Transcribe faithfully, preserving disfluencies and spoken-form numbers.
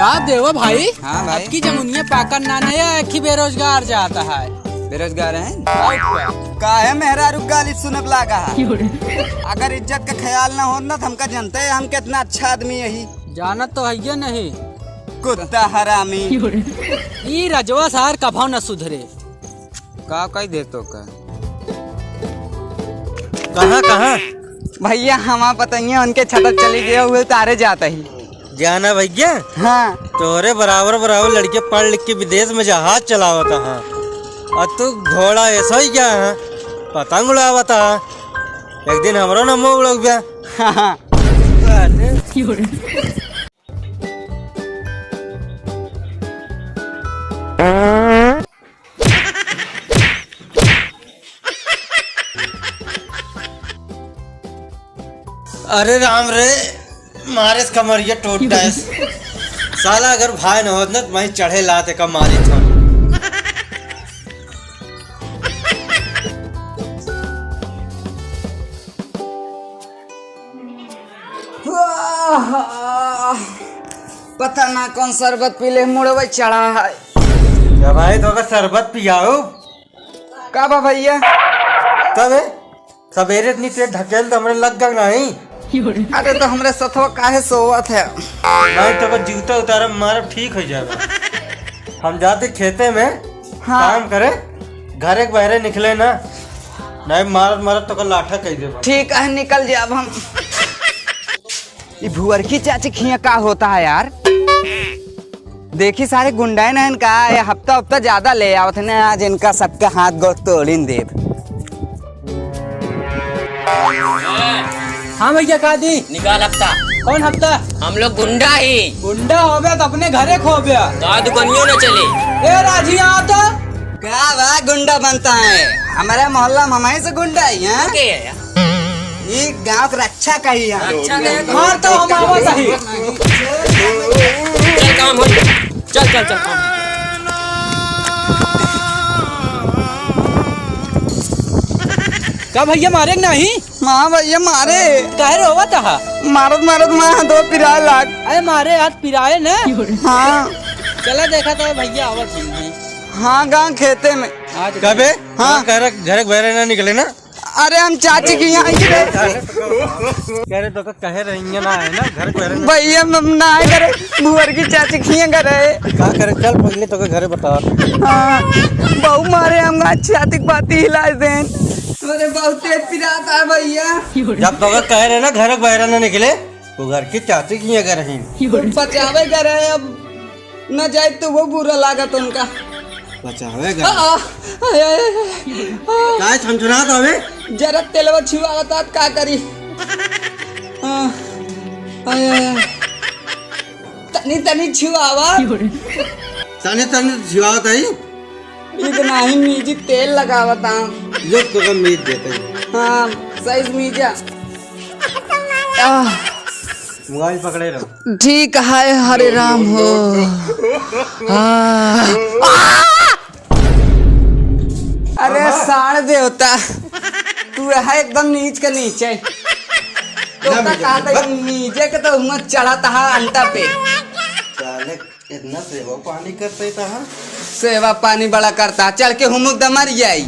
का देवा भाई? हाँ भाई। अबकी जमुनिया पाकन ना नया, एक ही बेरोजगार जाता है। बेरोजगार हैं? काहे मेहरारू गाली सुनब लागा है? अगर इज्जत का ख्याल ना होत ना, तो हमका जनते है हम कितना अच्छा आदमी यही। जानत तो हइये नहीं। कुत्ता हरामी। ई रजवा सार कभौ न सुधरे। का कई दे तो का? कहाँ, कहाँ? भइया, हमार पतोहिया उनके छटत चली गए, उहे उतारे जात ही। जाना भइया? हाँ। तोहरे बराबर, बराबर लड़के पढ़ लिख के विदेश में जहाज चलावत हैं। और तू घोड़ा ऐसा ही क्या है? पतंग उड़ावत है। एक दिन हमरो नमो उड़ौबे। हाँ, हाँ। अरे। अरे राम रे, मारे से कमरिया टूट जाए। साला अगर भाई न होत न, तो मैं चढ़े लाते का मारी था। आह, पता ना कौन शरबत पी ले, मुड़वे चढ़ा है। जब भाई तो का शरबत पियाओ। का बा भइया? तबे सवेरे इतनी तेज ढकेल तो हमरे लग गल नहीं। अरे तो हमरे सथवा काहे सोवत है? नहीं तो का जूता उतारे मारब ठीक हो जाएगा। हम जाते खेते में हाँ। काम करे, घरे के बहरे निकले ना, नहीं मारत मारत तो का लाठा कह देबा। ठीक है, निकल जाब हम। ई भुअरकी चाची खिया का होता है यार? देखी सारे गुंडाए नहन का, ये हफ्ता हफ्ता ज्यादा ले आवत है ना, आज इनका सबका हाथ गोड़ तोड़िन देब। हाँ भइया, का दी? निकाल हफ्ता। कौन हफ्ता? हम लोग गुंडा ही। गुंडा होबे तो अपने घरे खोबे। तो आज दुकानियों न चले। ए राजी, आओ तो। का बा गुंडा बनता है? हमारे मोहल्ला में हमही से गुंडा ही हैं। के है? ये गांव की रक्षा का ही है। रक्षा का है तो मार तो हम आवत ही। चल काम हो। चल, चल, चल काम। का भइया मारे के नाही? हाँ भइया मारे। काहे रोवत हा? मारत मारत मैं हाथ पिराए लाग। अरे मारे हाथ पिराए ना। हाँ। चला देखा तो भइया आवत ही। हाँ, गाँव खेते में। आज कबे? हाँ। घर, घर के बहरे ना निकले ना? अरे हम चाची के यहाँ ही रहे। कह रहे तो कहे रही ना है ना, घर के बहरे ना। भइया हम ना आए करे, भुअरकी चाची के यहाँ करे। का करे, चल पहले तो घरे बता। हाँ, बहू मारे हम चाची के पाती हिलाए देन। अरे बहुत तेज पिरात है भइया। जब तो कहे रहे ना घर के बहरे ना निकले, वो घर की चाची के यहाँ करे हैं। बचावे करे अब। न जाए तो वो बुरा लागत उनका। बचावे आ, का? आ, आ, आ, आ। काहे छनछनात हवे? जरा तेलवा छिवावत आत का करी? आ, आ, आ, आ। तनी तनी छिवावा। तनी तनी छिवावत हई? इतना ही मीजी तेल लगावत आम। जो तो कम मीज देते हैं। हाँ, सही से मीजा। आह। मोबाइल पकड़े रहो। ठीक है, हरे राम हो। आह। अरे साढ़ देवता, तू है एकदम नीच के नीचे। तो ना का मिले। कहा था, नीचे के तो हुआ चढ़ा था अंटा पे। साले इतना सेवा पानी करते तहा? सेवा पानी बड़ा करता, चल के हुमुक द मर जाई।